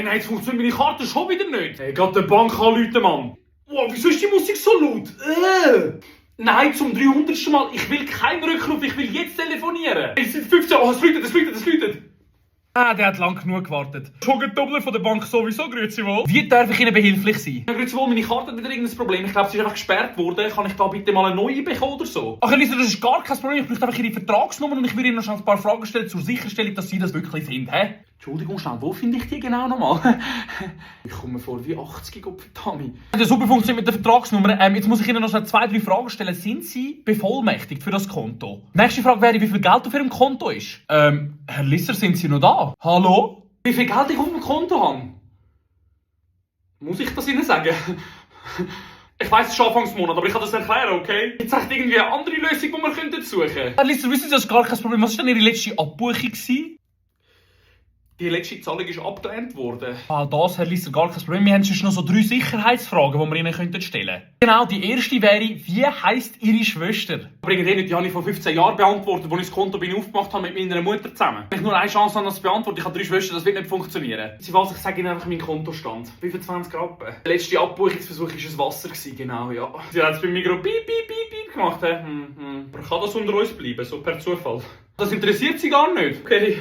Nein, jetzt funktioniert meine Karte schon wieder nicht. Hey, geht der Bank anrufen, Mann. Wow, wieso ist die Musik so laut? Nein, zum 300. Mal. Ich will keinen Rückruf, ich will jetzt telefonieren. Es sind 15, oh, es läutet. Ah, der hat lang genug gewartet. Schon Doppler von der Bank sowieso, grüezi wohl. Wie darf ich Ihnen behilflich sein? Ja, grüezi wohl, meine Karte hat wieder irgendein Problem. Ich glaube, sie ist einfach gesperrt worden. Kann ich da bitte mal eine neue bekommen oder so? Ach, Elisa, das ist gar kein Problem. Ich brauche einfach Ihre Vertragsnummer und ich würde Ihnen noch schnell ein paar Fragen stellen zur Sicherstellung, dass Sie das wirklich sind, hä? Entschuldigung, schnell, wo finde ich die genau nochmal? Ich komme mir vor wie 80, Gottverdammt. Ja, super funktioniert mit der Vertragsnummer. Jetzt muss ich Ihnen noch schnell 2, 3 Fragen stellen. Sind Sie bevollmächtigt für das Konto? Nächste Frage wäre, wie viel Geld auf Ihrem Konto ist? Herr Lisser, sind Sie noch da? Hallo? Wie viel Geld ich auf dem Konto habe? Muss ich das Ihnen sagen? Ich weiss, es ist Anfangsmonat, aber ich kann das erklären, okay? Jetzt echt irgendwie eine andere Lösung, die wir suchen könnten. Herr Lisser, wissen Sie, das ist gar kein Problem. Was war denn Ihre letzte Abbuchung gewesen? Die letzte Zahlung ist abgelehnt worden. Ah, das, Herr Lisser, gar kein Problem. Wir haben sonst noch so 3 Sicherheitsfragen, die wir Ihnen stellen könnten. Genau, die erste wäre, wie heisst Ihre Schwester? Aber irgendwie die habe ich vor 15 Jahren beantwortet, als ich das Konto aufgemacht habe mit meiner Mutter zusammen. Wenn ich nur eine Chance habe, das zu beantworten, ich habe 3 Schwestern, das wird nicht funktionieren. Sie weiß, ich sage Ihnen einfach meinen Kontostand. 25 Rappen. Der letzte Abbuchungsversuch war ein Wasser, genau, ja. Sie hat es bei mir gerade piep, piep, piep, piep gemacht. Aber kann das unter uns bleiben, so per Zufall? Das interessiert Sie gar nicht. Okay.